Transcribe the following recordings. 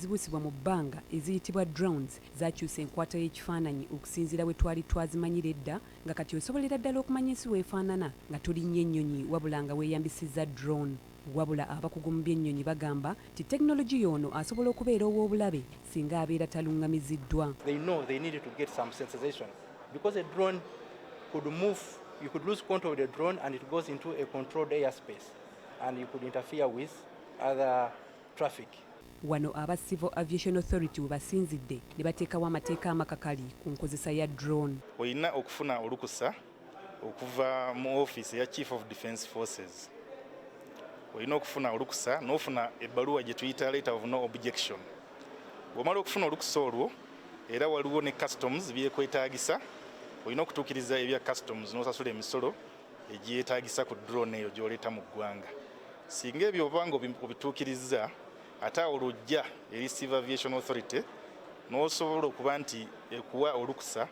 ezibuusibwa mu bbanga eziyitibwa drones zakyusa enkwata y'ekifaananyi okusinziira we twali twazimanyira edda nga kati osobolera ddala okumanya ensi weefaanana nga tolinnya ennyonyi wabula nga weeyambisizza drone. Wabula abakugu mu by'ennyonyi bagamba nti tekinologiya ono asobola okubeera ow'obulabe singa abeera taluŋŋamiziddwa. They know they needed to get some sensitization because a drone could move, you could lose control of the drone and it goes into a controlled airspace and you could interfere with other traffic. Wano aba Civil Aviation Authority we basinzidde ne bateekawo amateeka amakakali ku nkozesa ya drone. Olina okufuna olukusa okuva mu ofiisi eya Chief of Defence Forces. Olina okufuna olukusa n'ofuna ebbaluwa gye tuyita letter of no objection. Bw'omala okufuna olukusa olwo, era waliwo ne customs byekwetaagisa. Olina okutuukiriza ebya customs n'osasula emisolo egyetaagisa ku drone eyo gy'oleeta mu ggwanga. Singa ebyo oba nga obituukirizza, ate awo lw'ojja eri Civil Aviation Authority n'osobola okuba nti ekuwa olukusa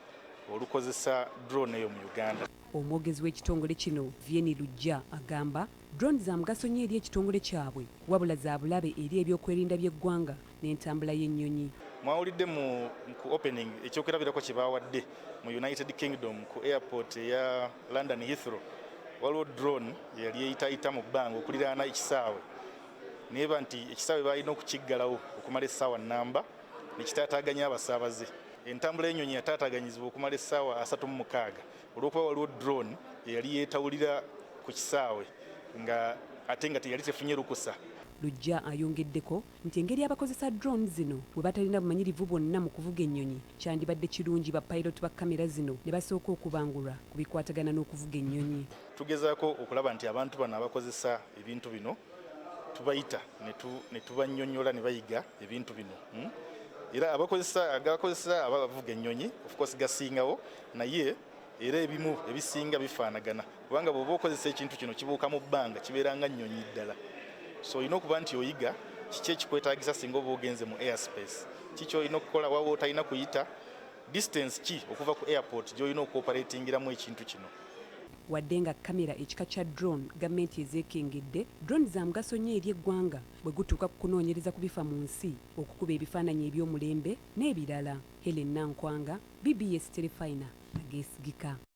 olukozesa drone eyo mu Uganda. Omwogezi w'ekitongole kino, Vieni Lujja, agamba drone za mugaso nnyo eri ekitongole kyabwe, wabula za bulabe eri ebyokwerinda by'eggwanga n'entambula y'ennyonyi. Mwawulidde mu ku opening ekyokulabirako kye bawadde mu United Kingdom ku airport eya London Heathrow. Waliwo drone eyali eyitayita mu bbanga okuliraana ekisaawe, neba nti ekisaawe balina okukiggalawo okumala essaawa nnamba nekitaataaganya abasaabaze. Entambula y'ennyonyi yataataaganyizibwa okumala essaawa 36 olw'okuba waliwo drone eyali yeetawulira ku kisaawe nga ate nga teyali tefunye lukusa. Lujja ayongeddeko nti engeri abakozesa drone zino bwe batalina bumanyirivu bwonna mu kuvuga ennyonyi, kyandibadde kirungi bapayiroti ba kamera zino ne basooka okubangulwa ku bikwatagana n'okuvuga ennyonyi. Tugezaako okulaba nti abantu bano abakozesa ebintu bino tubayita ne tubannyonnyola ne bayiga ebintu bino. Era abakozesa agakozesa abavuga ennyonyi, of course gasingawo, naye era ebimu ebisinga bifaanagana, kubanga bw'oba okozesa ekintu kino kibuuka mu bbanga, kibeera nga nnyonyi ddala. So olina okuba nti oyiga kiki ekikwetaagisa singa oba ogenze mu airspace, kiki olina okukola, waba otalina kuyita distance ki okuva ku airport gy'olina okuoperatingiramu ekintu kino. Wadde nga kamera ekika kya drone gavumenti ezeekengedde, drone za mugaso nnyo eri eggwanga bwe gutuuka ku kunoonyereza ku bifa mu nsi, okukuba ebifaananyi eby'omulembe n'ebirala. Helen Nankwanga, BBS Terefayina ageesigika.